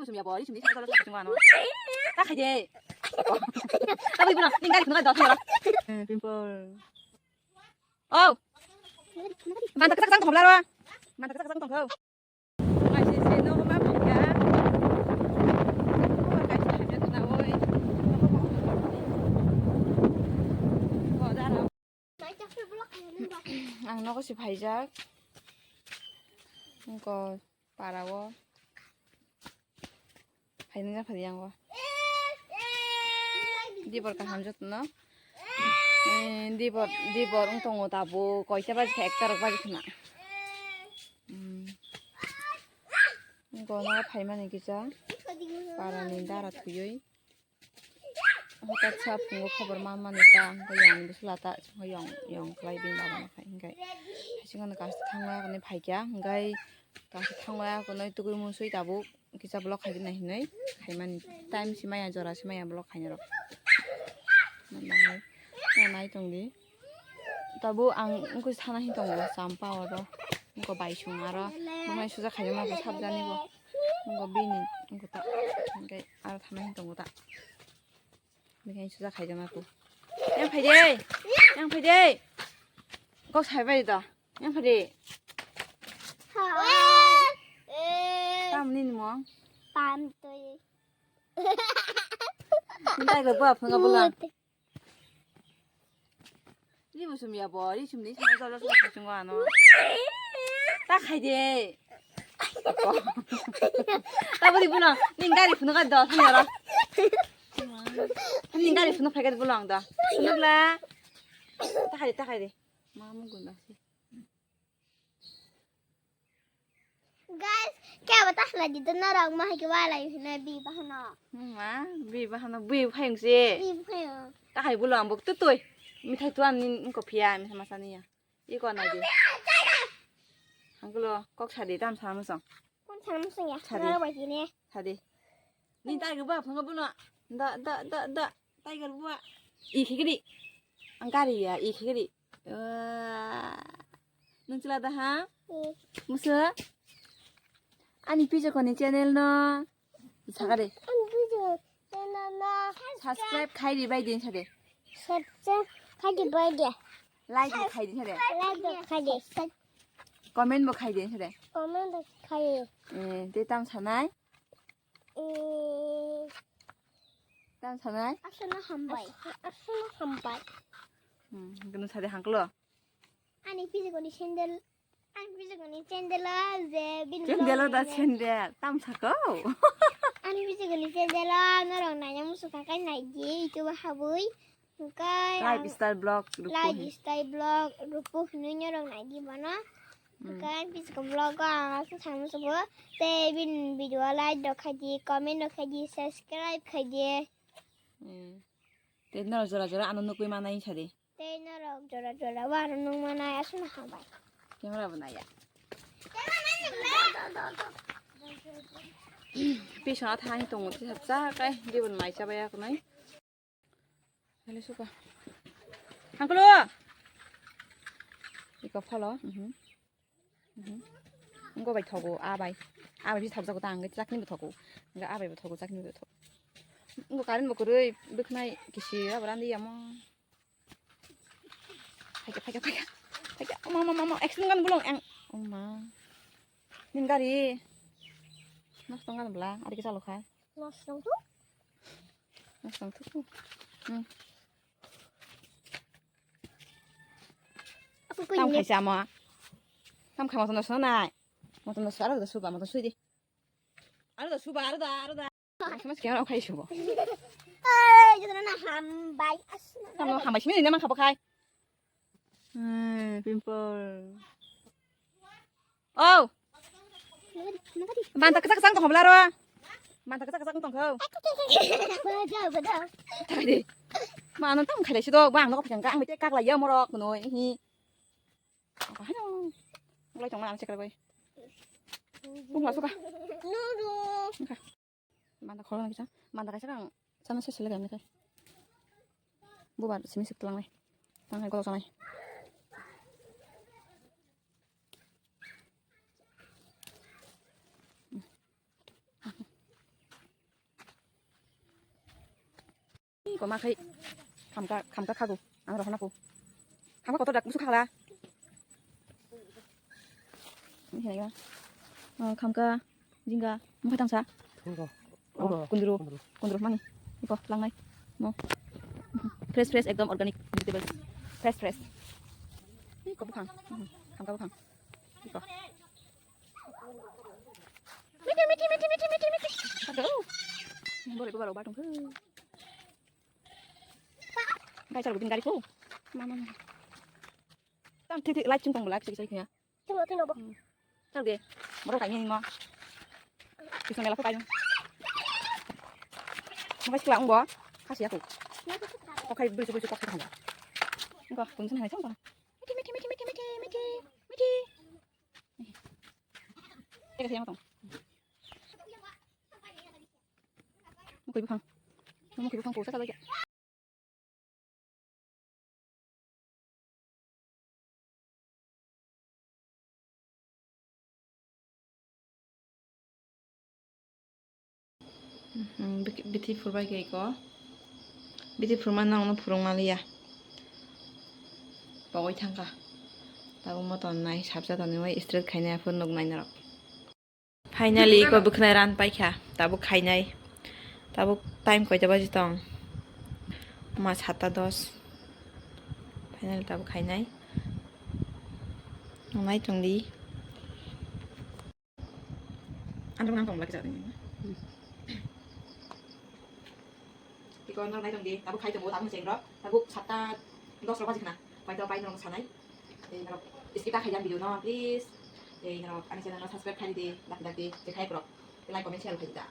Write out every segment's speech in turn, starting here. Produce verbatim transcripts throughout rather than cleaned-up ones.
Sumya bo, sumni sa sa sa sumano. Ta khai de. Ta bui buno, ning gari kuno dot mero. Pimple. Oh. Manta kasa kasa tong laro. Manta kasa kasa tong kho. Mai se se no ma phika. Ko kai se phika na oi. Ko dara. Ang nogo se phaijak. Ko parao. Phainai japhai yango. Dibor kaham jotono. Eh, dibor, dibor wng tongo tabuk. Koita baji kha, ekta rok baji khna. Hmm. Gono phaimani kisa. Parani dara thwiwi. Hwnkhe sa phungo khobor manmani ta, hwnkhe yong ni bwswla ta, hwnkhe yong, yong khlai bini baba no khai hwnkhe. Haisingo no kasta thangma hwnwi phaikha, hwnkhe kasta thangma hwnwi tugui musui tabuk kisa vlog khaigwna hinwi khaimani. Time se maya, jora se maya vlog khainai rok. Nai tongdi. Tabuk ang wngkha sana hin tongo, champa oro, wngkha baisung aro, bumai suja khaijak ma bo sabjani bo, wngkha bini, wngkha ta, hwnkhe aro thana hin tongo ta, bini suja khaijak ma bo. Yang phaidi, yang phaidi, kok sai bai da, yang phaidi. Tamni nimo? Pam toi. Ntai ko ba phunga bula. Ri bo sumya bo, ri sumni sama jalo jalo sumwa ano. Ta khai de. Ta bori buno, ning gari phunu ka do, thang yara. Ning gari phunu phai ka bulo ang da. Nukla. Ta khai de, ta khai de. Ma mu gunda si. Guys, kebo ta khlai di, norok ma hai khe walai hwnwi bi bahano. Ma, bi bahano, bi phayung se. Bi phayung. Ta hai bulo ang bok tutui. Mithai tuan ni ko phiya, mithai masa ni ya. Iko nai di. Hangkulo, kok sadi, tam sana musong. Kon sana musong ya? Sadi. Norok bai kine. Sadi. Ni ta ge ba phunga buno. Da, da, da, da. Tiger bua. I khigri. Ang gari ya, i khigri. Wah. Nung chila da ha? Hmm. Musa. Ani pijak ni channel no. Sakare. Ani pijak channel no. Subscribe khai di bai din sade. Subscribe khai di bai de. Like bo khai di sade. Like bo khai de. Comment bo khai di sade. Comment bo khai de. Eh, te tam sanai. Eh. Tam sanai? Aswkno hambai. Aswkno hambai. Hmm, gwnwi sadi hangklo. Ani pijikoni sandal, ani pijikoni sandal o je bini sandal o da sandal. Tam sako. Ani pijikoni sandal o norok naina muchung kha khe nai di YouTube o habwi. Hwnkhe ang lifestyle vlog, Rupu lifestyle vlog, Rupu hinwi norok nai di bono. Hmm. Hwnkhe ang physical vlog o ang aswk saimano sugo. Tei bini video o like rok khai di, comment rok khai di, subscribe khai di. Hmm. Tei norok jora jora ano nukwi manai sa di. Tei norok jora jora o ano nuk manai aswkno hambai. Camera bo naiya. Pisona thani tongo tisa cha kai dibon mai cha baya kunai. Hale suka. Hangkolo. Iko phalo. Mhm. Mhm. Ngo bai thogo, a bai. A bai bi thok jago ta, ang chakni bo thogo. Nga a bai bo thogo, chakni bo thogo. Ngo current bo kwrwi, bwkhnai kisi, abo randi yamo. Phaikha, phaikha, phaikha. Phaikha. Mama, mama, mama, accident gan bulong, ang. Oh ma. Ning gari. Nosto gan bla, ari kisa lokha. Nosto tu? Nosto tu. Hmm. Tam khaisa mo. Tam khai moto nosto nai. Moto nosto aro da suba, moto sui di. Aro da suba, aro da, aro da. Mas kaya khai suba. Ai, jodoh na hambai. Tam hambai sini nama khabo khai. Hmm, pimple. Oh. Manta kachak kachak tong hobla ro. Manta kachak kachak tong kho. Bajao, bajao. Thai de. Mano tam khalai si do, bang no phang ka, ang bete kak la ya morok no hi. Ko hano. Lai tong ma ang chekra goi. Bung la suka. No, no. Manda khoroknwi kisa, manda kaisa kang chana se sele kami kai. Bubar simi sik tlangnai. Tang hai kolo sanai. Koma khai khamka, khamka khago. Ang rohorna ko. Khamka kotor dak busu khakla. Ini kaya. Oh, khamka jingga mukhai tangsa. Kundro. Oh, kundro. Kundro. Kundro mani. Iko langnai. Mo. Fresh fresh ekdom organic vegetables. Fresh fresh. Iko bukhang. Khamka bukhang. Iko. Miti, miti, miti, miti, miti, miti. Aduh. Boleh bawa batung ke. Guys, aku bikin gari ko. Mama, mama. Tang titik light cungkong belak segi segi ya. Tengok, tengok, Bo. Tang deh. Baru kayak ini mah. Bisa melak kayak. Makasih lah, Bo. Kasih aku. Oke, beli beli kok. Enggak, kunci mana sih? Miti, miti, miti, miti, miti, miti, miti. Teka siya matong. Mukui bukhang. Mukui bukhang pusa lagi. Bithi phurbai khe iko. Bithi phurma nangno phurung maliya. Pogoi thangkha. Tabuk moton nai sabsa tonwi straight khainai aphuru nuk nai norok. Finally iko bwkhnai ran paikha. Tabuk khainai. Tabuk time koita baji tong? Ma satta dos. Finally tabuk khainai. Nungnai tongdi. Ano nang tong lagi jadi. Iko nang nai tong di, tabuk khai tongo, tabuk cheng rok, tabuk satta dos rok baji khna. Pai to pai nang sanai. Ei norok skip ta khai jang video no please. Ei norok ani channel no subscribe khai di, dak dak di, je khai rok. Like comment share khai di ta.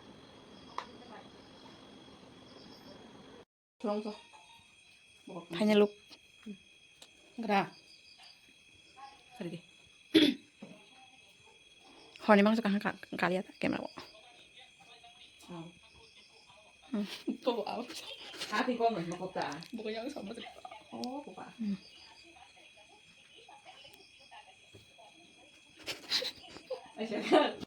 Final look. Gra. Kari di. Horni mangsa kaham ka-, kaliya ta camera o. Oh. Hmm. To au. Ati ko ngai makok ta. Bukan yang sama sih. Oh, bukan. Hmm. Aisyah.